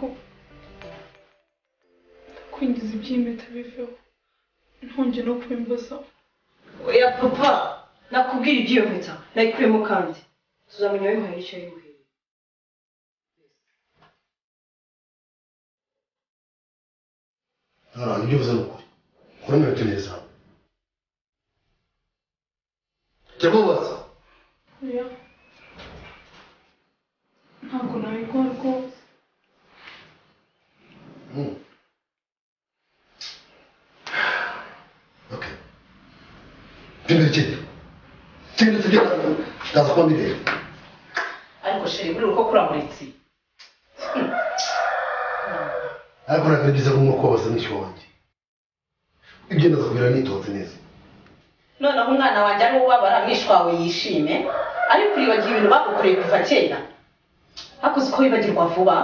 Ariko kwinjiza iby'impeta biveho, ntongeye no kubimbaza. Oya papa, nakubwira iby'iyo mpeta nayikuyemo kandi tuzamenya wayimuhaye n'icyo yayimuhereye. Nta ibyo uvuze ni ukuri. Kuramo iminota neza. Jya mubaza. Oya, ntabwo nabikora rwose. Okay. Genda genda. Genda tugenda ndaza kuba mbireba. Ariko chéri, buri uko kuramuritse. Ariko ntabwo ari byiza kumwe kubabaza mwishywa wanjye. Ibyo ndaza kubira nitonze neza. Noneho umwana wanjye ari ubabara, mwishwa wawe yishime, ariko uribagiwe ibintu bagukoreye kuva kera. Hakuze uko wibagirwa vuba.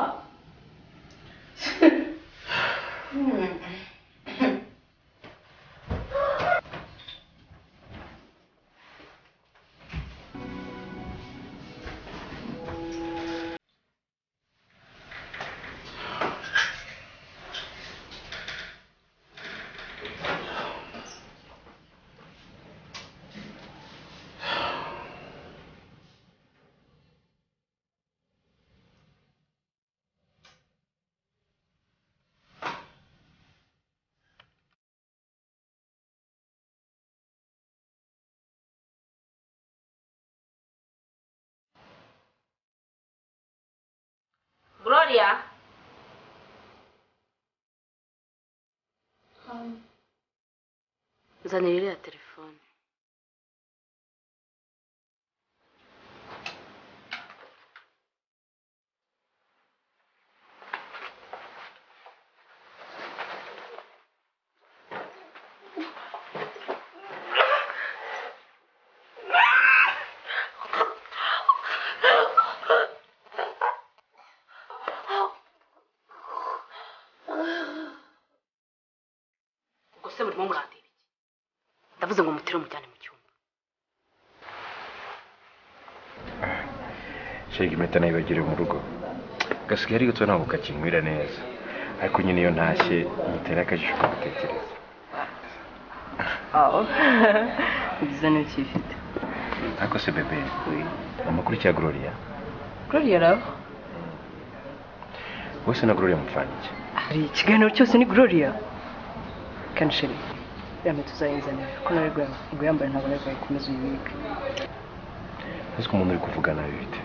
Gloria. Nzanira iriya telefone. Ubwo se murimo murandeba iki? Ndavuze ngo mutire mujyane mu cyumba. Shega impeta nayibagiriye mu rugo. Gasigaye ari gato ntabwo kakinywira neza. Ariko nyine iyo ntashye nyitera akajisho kagutekereza. Aho ibyiza ni ukifite. Ariko se bebe, amakuru cya Gloria? Gloria araho. Wese na Gloria mupfana iki? Hari ikiganiro cyose ni Gloria. Kandi chéri, ya mpeta uzayinzanira kuko nawe yambaye ntabwo nawe wayikomeza uyibike. Ese umuntu uri kuvuga nabi bite?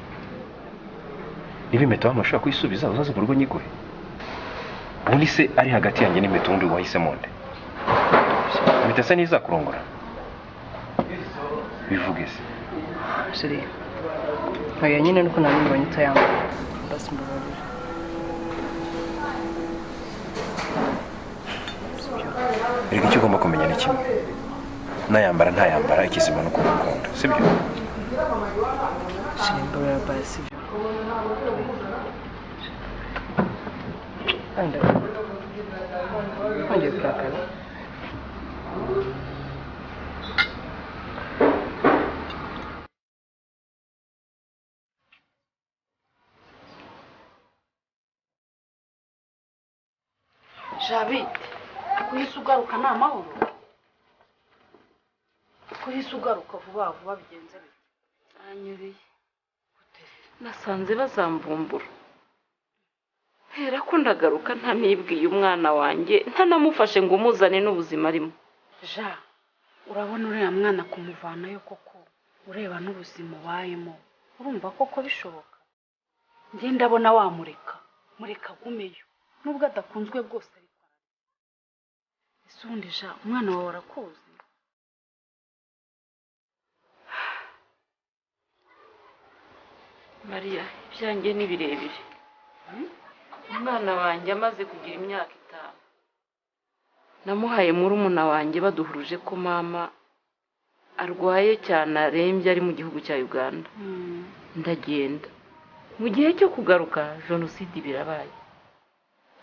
Niba impeta wampa ushobora kuyisubiza uzaze mu rugo nyiguhe. Ubundi se ari hagati yanjye n'impeta ubundi wahisemo nde? Impeta se ntizakurongora? Bivuge se. Chéri, oya nyine nuko nari mbonye utayambaye. Basi mbabarira. Erega icyo ugomba kumenya ni kimwe. Nayambara ntayambara ikizima no kumukunda, sibyo? Chéri mbabarira basi, sibyo? Wenda wongeye kurakara. Jabite, kuhise ugaruka ni amahoro? Kuhise ugaruka vuba vuba bigenze bite? Anyuriye. Nasanze bazamvumbura. Hera ko ndagaruka ntanibwiye umwana wanjye, ntanamufashe ngo umuzane n'ubuzima arimo. Ja, urabona uriya mwana kumuvanayo koko, ureba n'ubuzima ubayemo, urumva koko bishoboka? Njye ndabona wamureka, mureka agumeyo, nubwo adakunzwe bwose ariko. Ese ubundi ja, umwana wawe arakuzi? Mariya, ibyanjye ni birebire. Umwana wanjye amaze kugira imyaka 5. Namuhaye murumuna wanjye baduhuruje ko mama arwaye cyane arembye ari mu gihugu cya Uganda. Ndagenda. Mu gihe cyo kugaruka jenoside birabaye.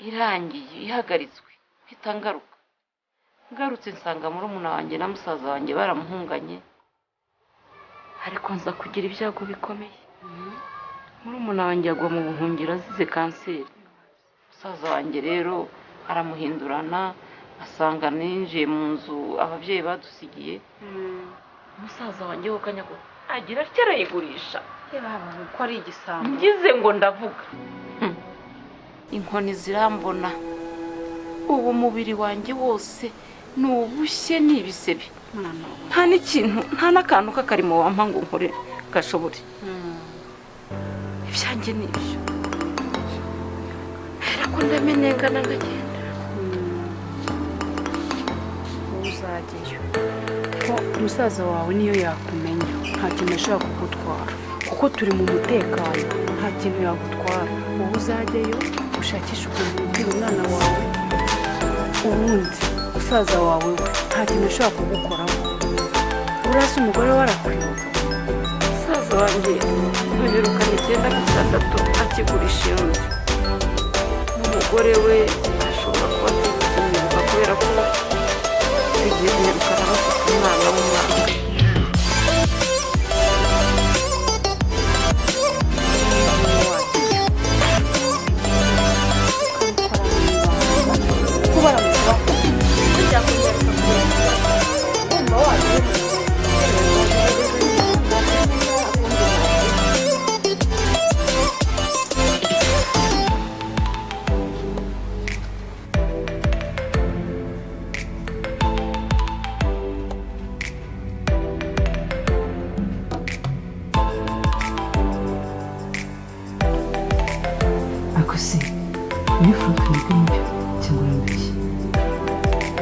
Irangiye ihagaritswe mpita ngaruka. Ngarutse nsanga murumuna wanjye na musaza wanjye baramuhunganye. Ariko nza kugira ibyago bikomeye. Murumuna wanjye agwa mu buhungiro azize kanseri. Musaza wanjye rero aramuhindurana, asanga ninjiye mu nzu ababyeyi badusigiye. Musaza wanjye wo kanya agira atya arayigurisha. Ko ari igisambo. Ngize ngo ndavuga, inkoni zirambona. Ubu umubiri wanjye wose ni ubushye n'ibisebe, nta n'ikintu, nta n'akantu k'akarimo wampa ngo nkore gashobore. Ibyanjye ni ibyo, ariko ndamenengana nkagenda. Uzajyayo ko musaza wawe niyo yakumenya nta kintu ashobora kugutwara, kuko turi mu mutekano, nta kintu yagutwara. Wowe uzajyayo ushakishe ukuntu wibwira umwana wawe, ubundi musaza wawe we nta kintu ashobora kugukoraho. Urasa umugore we arakwibuka. Musaza wanjye duherukana 96 akigurisha iyo nzu, n'umugore we ashobora kuba atakimwibuka kubera ko tugiye guherukana bafite umwana w'umwaka. Akose muri Frank nibwo nibyo cyangwa urambeshya?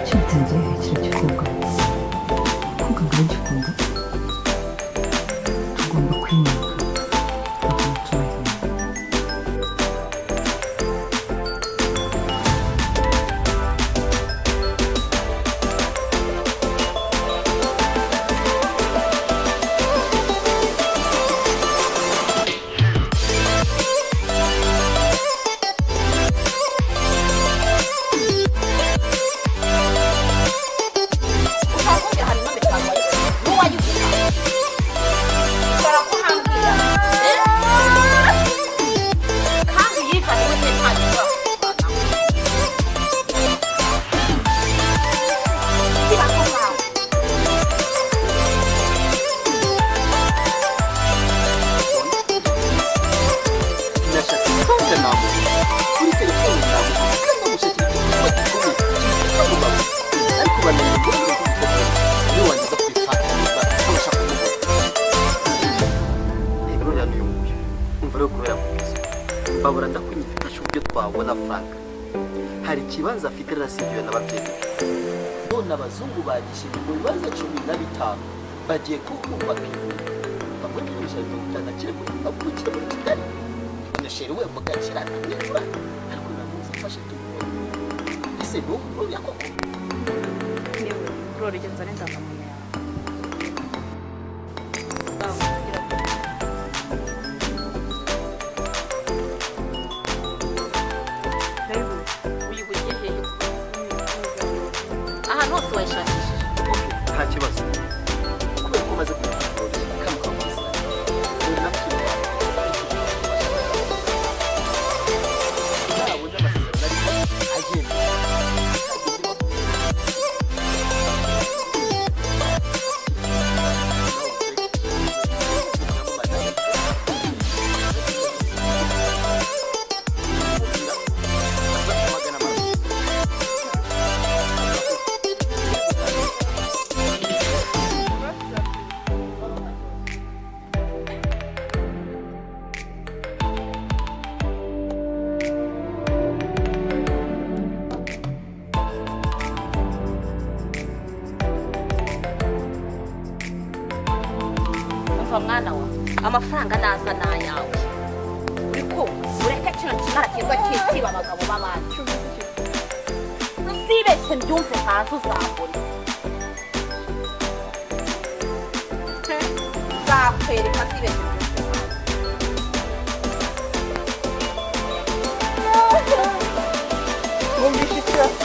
Cyatangiye kiriya gikobwa kuko ngo aragikunda, tugomba kwimika akantu. Mbabura ndakunyifasha uburyo twabona Frank. Hari ikibanza afite rasigiwe n'ababyeyi. None abazungu bagishinze mu bibanza 15 bagiye kuhubaka ivuriro. Bamwe miliyoni 50 kiri muri avukira muri Kigali. Nasheri we mugakira nibura ariko namuzi afashe tumubona. Ese ni wowe yakoko? Niwe urorigeza n'indangamuntu yawe. Ahantu hose wayishakishije? Nta kibazo. Kubera ko umaze Umva mwana wa, amafaranga naza nayawe, uri kumva? Ureke kino kimara kirwa kiba abagabo b'abandi, uzibeshye mbyumve hanze uzambona, nzakwereka zibeshye mbyumve hanze. Wumvishe ikibazo?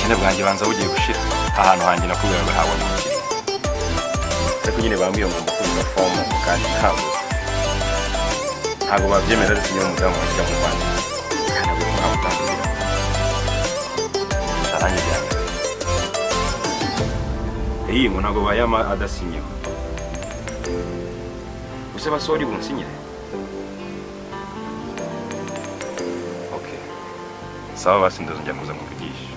Ubukene bwanjye banza bugiye gushira. Ahantu hanjye nakubwiraga habona umukiriya. Ariko nyine bambwiye ngo ngomba fomu kandi ntabwo babyemera ariko niyo umudamu wanjye mu Rwanda. Kandi ntabwo ntawe utambwira. Aranjye byanga. Iyi ngo ntabwo bayama adasinyeho. Use basori bunsinyire. Okay. Sawa basi ndazongera kuza nkuvugishe.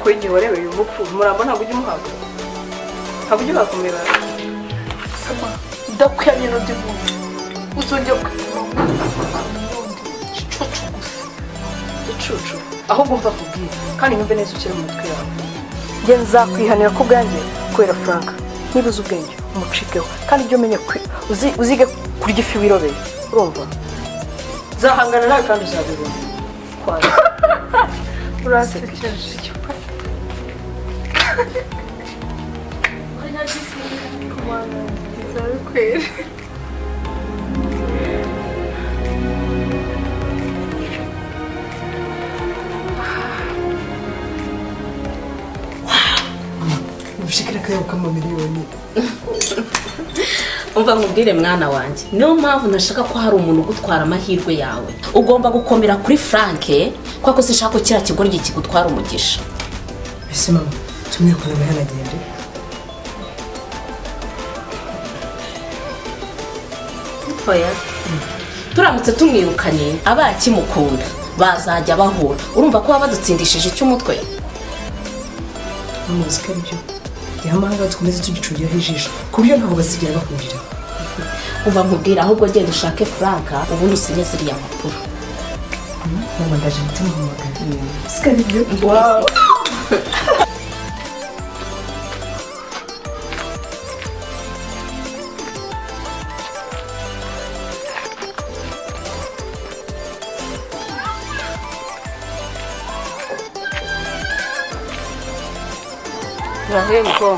Kuri igihe warebeye umupfu umurambo ntabwo ujya umuhabwa, ntabwo ujya uhakomera. Sama ndakwiyamye n'undi muntu uzongera kwituma n'undi gicucu gusa. Gicucu ahubwo umva akubwira kandi nyumve neza ukiri mu mutwe yawe. Njye nzakwihanira ku bwanjye kubera Frank. Niba uzi ubwenge umucikeho kandi ibyo umenye uzige kurya ifi wirobeye, urumva? Nzahangana nawe kandi uzabibona. Kwanza Urasekeje. Ubushikira akayabo k'amamiliyoni. Umva nkubwire mwana wanjye, niyo mpamvu ntashaka ko hari umuntu ugutwara amahirwe yawe. Ugomba gukomera kuri Frank kuko sinshaka ko kiriya kigoryi kigutwara umugisha. Ese mama tumwirukane ngo yanagende? Oya, turamutse tumwirukanye abaye akimukunda bazajya bahura. Urumva ko baba badutsindishije icy'umutwe. Mama uzi ko ari byo. Gihamahanga dukomeze tugicungiraho ijisho ku buryo ntaho bazigera bahurira. Umva nkubwira, ahubwo genda ushake Frank ubundi usinye ziriya mpapuro. Mama ndaje ntumuhamagare. Siko ari byo. Wow. Urahembwa.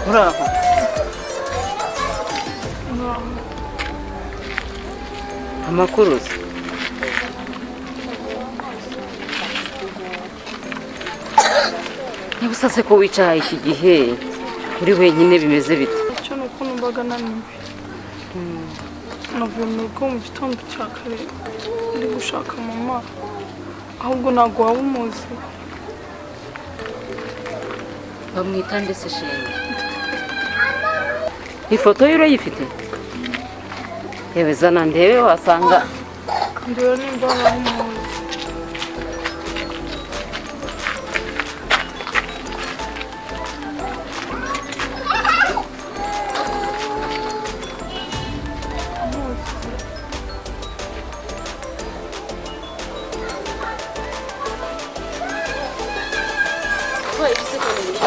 Uraho. Amakuru se? Niba usase ko wicaye iki gihe uri wenyine bimeze bite? Icyo ni uko numvaga naniwe. Navuye mu rugo mu gitondo cya kare ndi gushaka mama, ahubwo ntabwo waba umuzi. Bamwita ndetse shenge. Ifoto ye urayifite? Yewe zana ndebe wasanga. Ndebe nimba waba umuzi.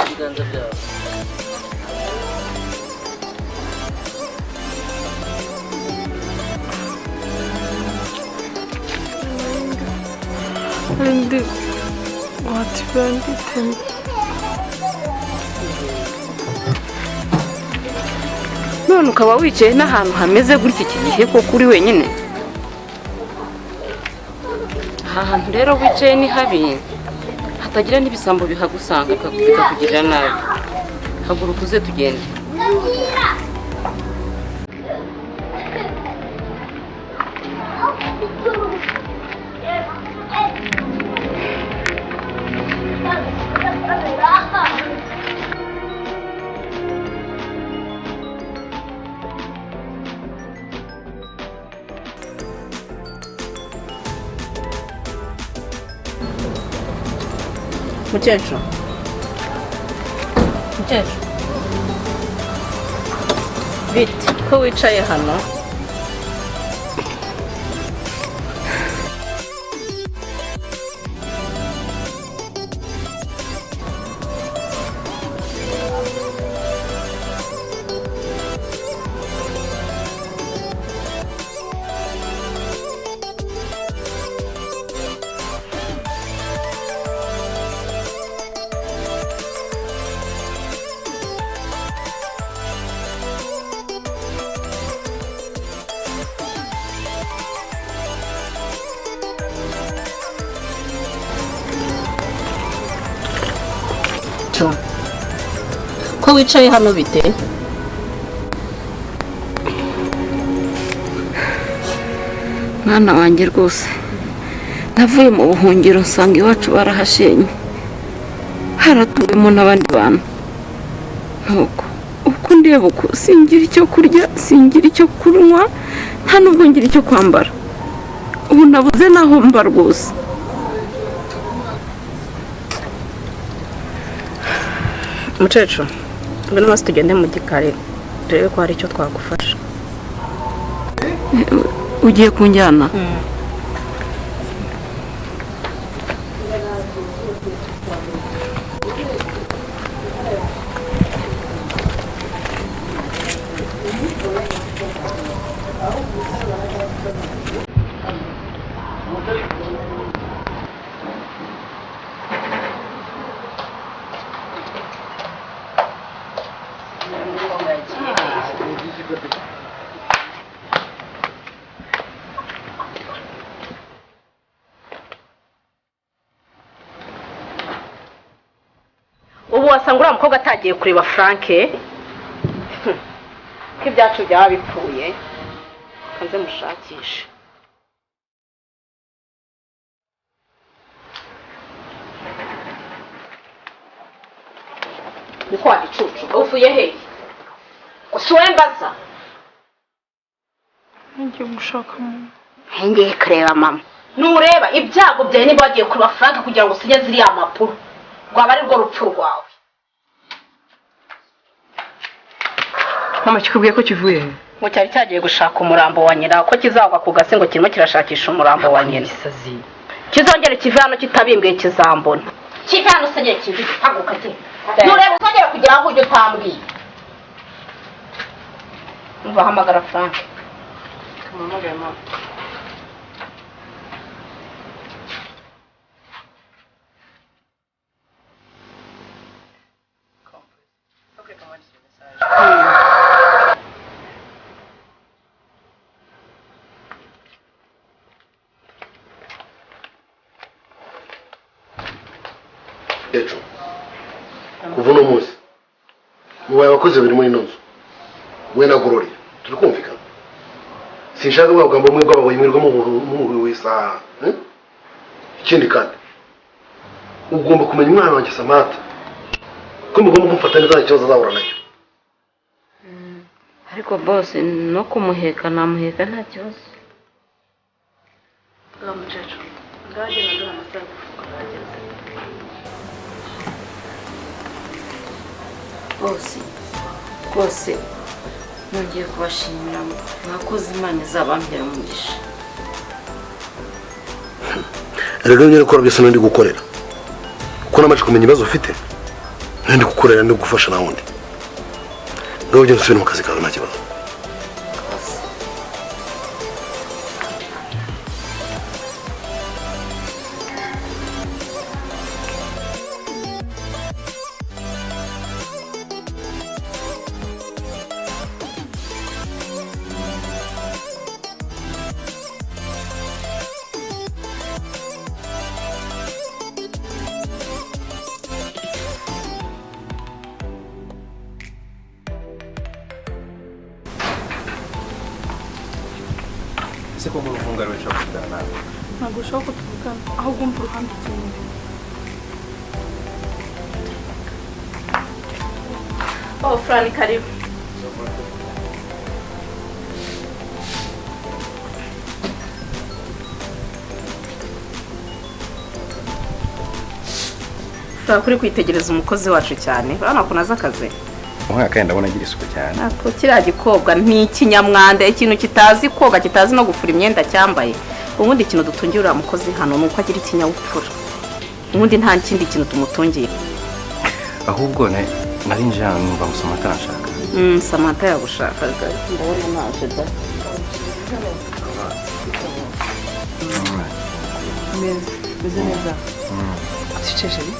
Ibiganza byawe. Ndi watiba nditema. None ukaba wicaye n'ahantu hameze gutya iki gihe koko uri wenyine? Aha hantu rero wicaye ni habi, hatagira n'ibisambo bihagusanga bikakugirira nabi. Haguruka uze tugende. Mukecuru, mukecuru, bite ko wicaye hano? Mukecuru, ko wicaye hano bite? Mwana wanjye rwose, navuye mu buhungiro nsanga iwacu barahashenye, haratuwemo n'abandi bantu. Nuko uko ndeba uko singira icyo kurya, singira icyo kunywa, nta nubwo ngira icyo kwambara. Ubu nabuze naho mba rwose. Mukecuru, ngwino maze tugende mu gikari turebe ko hari icyo twagufasha. Ugiye kunjyana? Ubu wasanga uriya mukobwa atagiye kureba Frank, ko ibyacu byaba bipfuye. Kanze mushakishe. Niko wa gicucu, uvuye hehe? Gusa uwe mbaza. Ngiye gushaka mama. Ngiye kureba mama. Nureba ibyago byawe niba wagiye kureba Frank kugira ngo usinye ziriya mpapuro, rwaba ari rwo rupfu rwawe. Mama, kikubwiye ko kivuye he? Ngo cyari cyagiye gushaka umurambo wa nyina, ko kizagwa ku gasi ngo kirimo kirashakisha umurambo wa nyina. Kizongere kive hano kitabimbwiye kizambona. Kive hano usengere kive, haguruka genda. Nureba uzongera kugira aho ujya utambwiye. Umva, hamagara Frank. Tumuhamagare mama. Ejo kuva uno munsi mubaye abakozi babiri muri ino nzu, we na Gloria, turi kumvikana. Sinshaka bwa bwambo bumwe bw'ababoyi mwirirwa mumuhwihwisa. Ikindi kandi ugomba kumenya umwana wanjye Samantha ko mugomba kumufata neza, nta kibazo azahura nacyo. Ariko bose no kumuheka namuheka nta kibazo. Mukecuru, ngagenda ndora amasaha yo gufunga ageze. Bose rwose nongeye kubashimira, mwakoze, Imana izabampera umugisha. Rero ibyo gukora byose ndi gukorera kuko namaze kumenya ibibazo ufite, ndi gukorera ndi gufasha na wundi. Ngaho ugenda usubire mu kazi kawe nta kibazo. Ese ko muri uvunga rero ushaka kuvugana nawe? Ntabwo ushaka ko tuvugana, ahubwo umva uruhande ugende. Oh, Fran, karibu. Ushobora kuri kwitegereza umukozi wacu cyane, urabona ukuntu azi akazi. Umwaka kandi ndabona agira isuku cyane. Ntabwo kiriya gikobwa ni ikinyamwanda, ikintu kitazi koga, kitazi no gufura imyenda cyambaye. Ubundi ikintu dutungira uriya mukozi hano ni uko agira ikinyabupfura. Ubundi nta kindi kintu tumutungiye. Ahubwo nari nje hano numva ngo Samantha aranshaka. Samantha yagushakaga. Ndabona naje da. Neza, meze neza. Uticecere?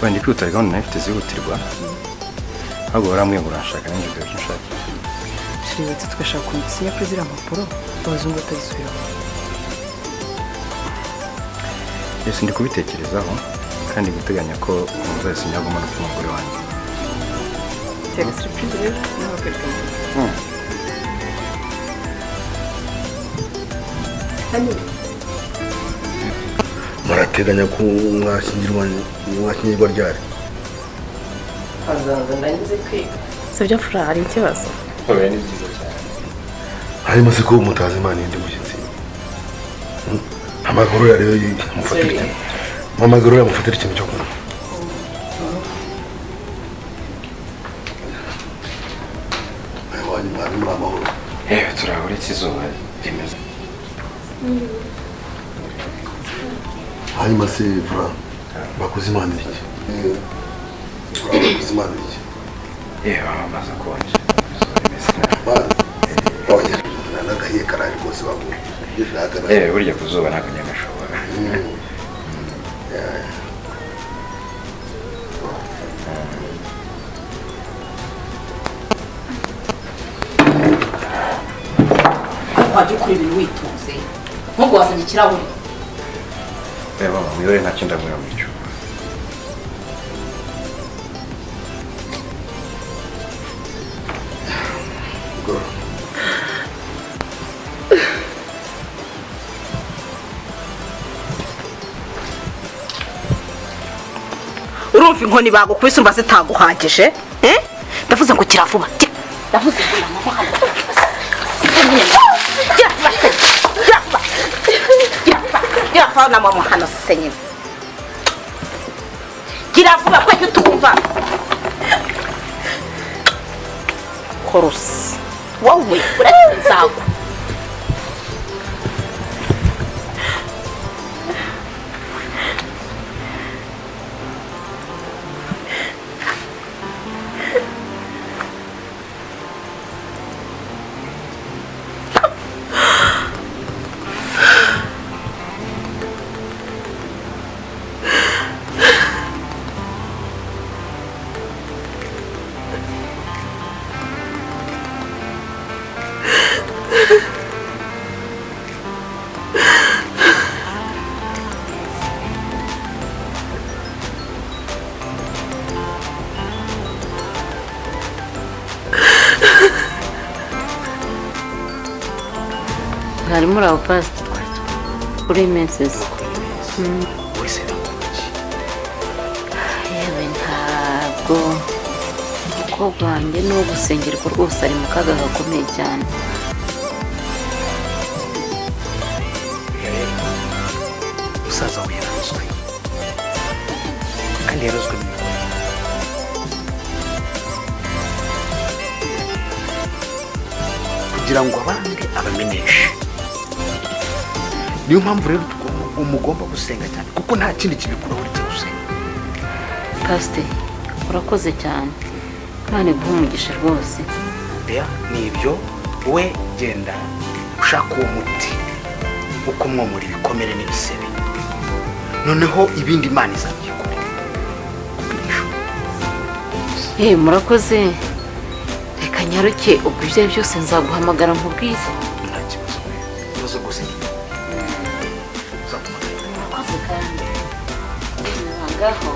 Wenda kwihuta gahunda nayo ifite zihutirwa. Ahubwo warambwiye ngo uranshaka, nanjye ubwo icyo nshakira. Shiribatse tugashaka ukuntu dusinya kuri ziriya mpapuro abazungu batazisubiramo. Yes, ndi kubitekerezaho Kandi guteganya ko muzasinya agomba no kuba umugore wanjye. Tega surprise rero nawe kwereka. Murateganya ko mwashyingirwa ryari? Azaza ndangize kwiga. Sibyo Fura, hari ikibazo? Oya, ni byiza cyane. Harimo se ko mutazi Imana indi mushyitsi? Amaguru ya rero mufatira ikintu. Mama Gloria mufatira ikintu cyo kunywa. Ayo mwari muri amahoro. Yewe turabura ikizuba rimeze. Hanyuma se Fura, bakuze Imana iki? Fura bakuze Imana iki? Yewe amazi akonje. Izuba rimeze nabi. Oya, nagahiye karaje rwose baguye. Yewe burya ku zuba ntabwo nyagashobora. Wajya ukora ibintu witonze nubwo wazanye ikirahure. Reba mama, mwihore ntacyo ndanywera mu icupa. Urumva inkoni bagukubise umva zitaguhagije? Ndavuze ngo kira vuba. Ndavuze ngo gira vuba na mama hano se nyine. Gira vuba ko utumva. Korusi wowe uretse nzagwa. Mwari muri aho pastor kuri menses. Yewe ntabwo umukobwa wanjye ni uwo gusengerwa rwose, ari mu kaga gakomeye cyane. Musaza we yararozwe kandi yarozwe n'umugore. Kugira ngo abandi abamenyeshe. Niyo mpamvu rero mugomba gusenga cyane kuko nta kindi kibikuraho uretse gusenga. Pastor, urakoze cyane. Imana iguhe umugisha rwose. Bea, ni ibyo we genda ushaka uwo muti uko mwomora ibikomere n'ibisebe. Noneho ibindi Imana izabyikora. Murakoze. Reka nyaruke ubwo ibyo byose nzaguhamagara nkubwize. Nta kibazo. Ibibazo rwose ni murakoze kandi. Ngaho.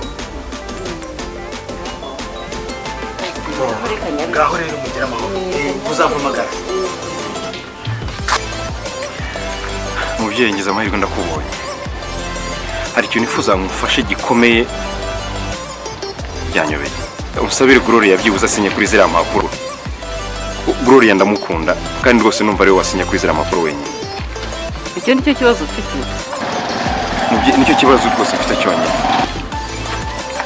Ngaho rero mugira amahoro. Uzampamagara. Mubyeyi ngize amahirwe ndakubonye. Hari ikintu nifuza ngufashe gikomeye byanyobeye. Umusabire Gloria byibuze asinye kuri ziriya mpapuro. Gloria ndamukunda kandi rwose numva ariwe wasinye kuri ziriya mpapuro wenyine. Icyo nicyo kibazo ufite? Mubyeyi nicyo kibazo rwose mfite cyonyine.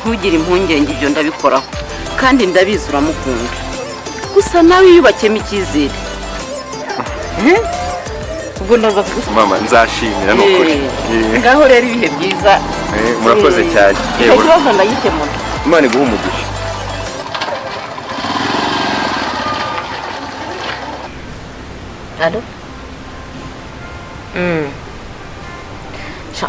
Ntugire impungenge, ibyo ndabikoraho kandi ndabizi uramukunda. Gusa nawe yiyubakiyemo icyizere. Ubwo ndaza kugusa. Mama nzashimira nukuri. Ngaho rero ibihe byiza. Murakoze cyane. Icyo kibazo ndagikemura. Imana iguhe umugisha. Alo?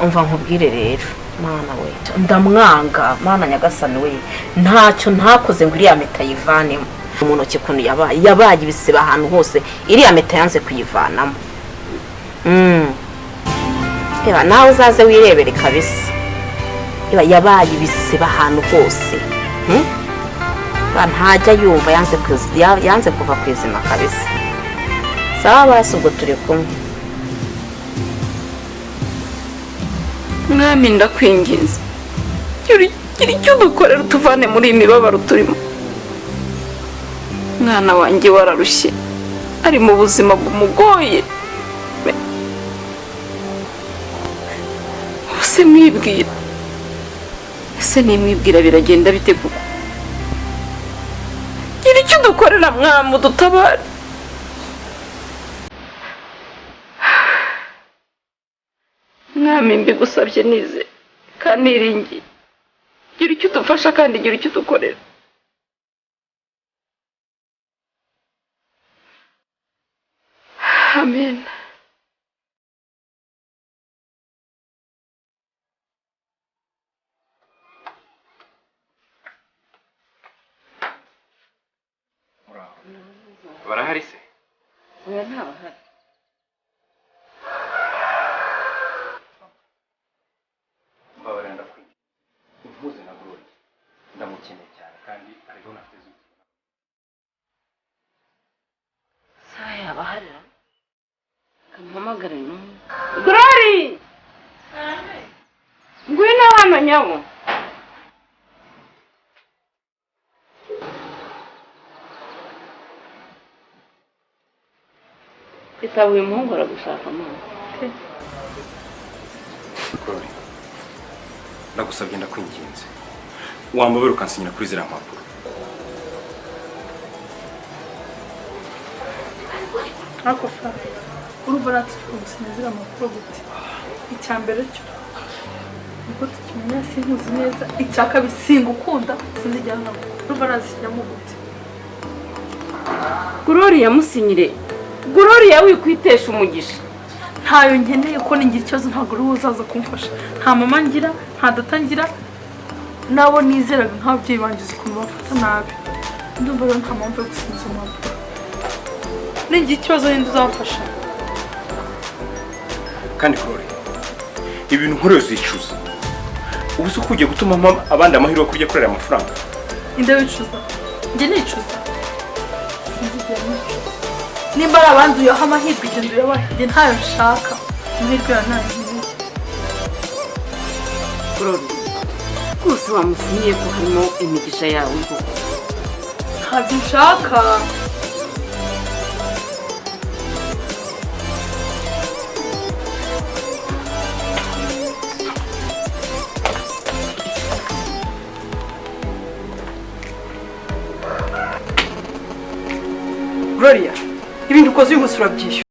Umva nkubwire rero mana we, ndamwanga mana nyagasani we, ntacyo ntakoze ngo iriya meta yivanemo mu ntoki. Ukuntu yabaye ibisebe ahantu hose, iriya meta yanze kuyivanamo. Reba nawe uzaze wirebere kabisa. Yabaye ibisebe ahantu hose. Ntajya yumva, yanze kuva ku izima kabisa. Sawa basi, ubwo turi kumwe. Mwami, ndakwinginze, gira icyo dukorera utuvane muri iyi mibabaro turimo. Mwana wanjye wararushye, ari mu buzima bumugoye. Ese mwibwira, ese nimwibwira biragenda bite kuko? Gira icyo dukorera mwami, udutabare. Mwami, mbigusabye nize kandi niringiye, gira icyo udufasha kandi gira icyo udukorera. Amen. Barahari se? Oya, ntabahari. Mbabarira, ndakwinginze, impuze na Gloria, ndamukeneye cyane kandi hariho na Facebook. Sawa, yabaharira kamuhamagare n'umwe. Glory, ngwino hano nyabo. Itaba uyu muhungu aragushaka mama. Gloria, ndagusabye, ndakwinginze, wambabera ukansinyira kuri ziriya mpapuro. Ariko fa, urumva natwe gusinya ziriya mpapuro gute? Icya mbere cyo niko tukimenya sinkuzi neza, icya kabiri singukunda, sinzigera nagukunda. Urumva nazisinyamo gute? Gloria, musinyire. Gloria, wikwitesha umugisha. Ntayo nkeneye, ko ningira ikibazo ntabwo uri uzaza kumfasha. Nta mama ngira, nta data ngira, nabo nizeraga nk'ababyeyi banjye uzi ukuntu bafata nabi. Ndumva rero nta mpamvu yo gusinya izo mpapuro. Ningira ikibazo ninde uzamfasha? Kandi Gloria, ibintu nkoreye uzicuza. Ubu se uko ugiye gutuma mpa abandi amahirwe yo kurya kurera amafaranga? Inde wicuza? Njye nicuza? Sinzigera nicuza. Nimba ari abandi uyaha amahirwe, igenda uyabahe, njye ntayo nshaka. Amahirwe yawe ntayo nkeneye. Gloria, rwose wamusinyiye ko harimo imigisha yawe koko. Ntabyo nshaka. Gloria, ibintu ukoze uyu munsi urabyishyura.